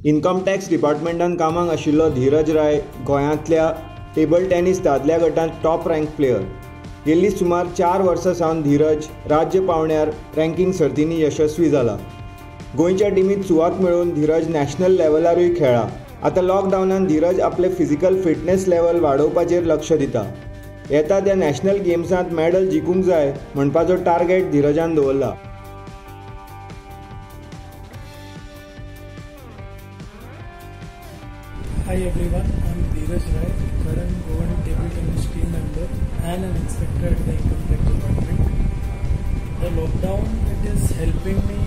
Income tax डिपार्टमेंटान कामाक आशिल्लो धीरज राय गोंयांतल्या टेबल टेनिस दादल्या गटांत टॉप रँक प्लेयर. गेल्ली सुमार 4 वर्सां सावन धीरज राज्य पांवड्यार रँकिंग सर्तींनी यशस्वी जाला. गोंयच्या टिमींत सुवात मेळोवन धीरज नॅशनल लेवलारूय खेळ्ळा. आतां लॉकडावनान धीरज आपले फिजिकल फिटनेस लेवल वाडोवपाचेर लक्ष दिता. येता त्या नॅशनल गेम्सांत मॅडल जिखूंक जाय म्हणपाचो टार्गेट धीरजान दवरला. Hi everyone, I am Dheeraj Rai, current Goan table tennis team member and an inspector at the Income Tax Department. The lockdown, it is helping me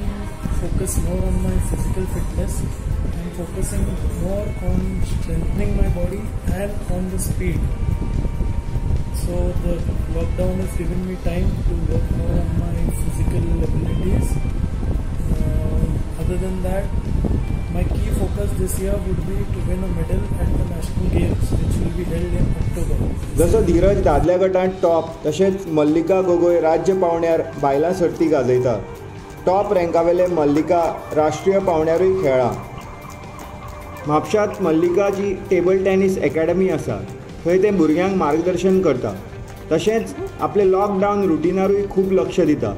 focus more on my physical fitness and focusing more on strengthening my body and on the speed. So the lockdown has given me time to work more on my physical abilities. Other than that, my key focus this year would be to win a medal at the National Games, which will be held in October. जसो धीरज दादल्या गटांत top, तशेंच मल्लिका गोगोय राज्य पांवड्यार बायलां सर्ती गाजयता. Top रँकावेले मल्लिका राष्ट्रीय पांवड्यारूय खेळ्ळा. म्हापशांत मल्लिकाची टेबल टेनिस एकेडमी आसा, थंय तें भुरग्यांक मार्गदर्शन करता. तशेंच आपले लॉकडावन रुटिनारूय खूब लक्ष दिता.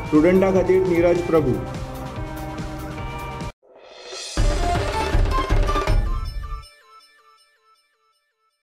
स्टुडंटा खातीर नीरज प्रभू.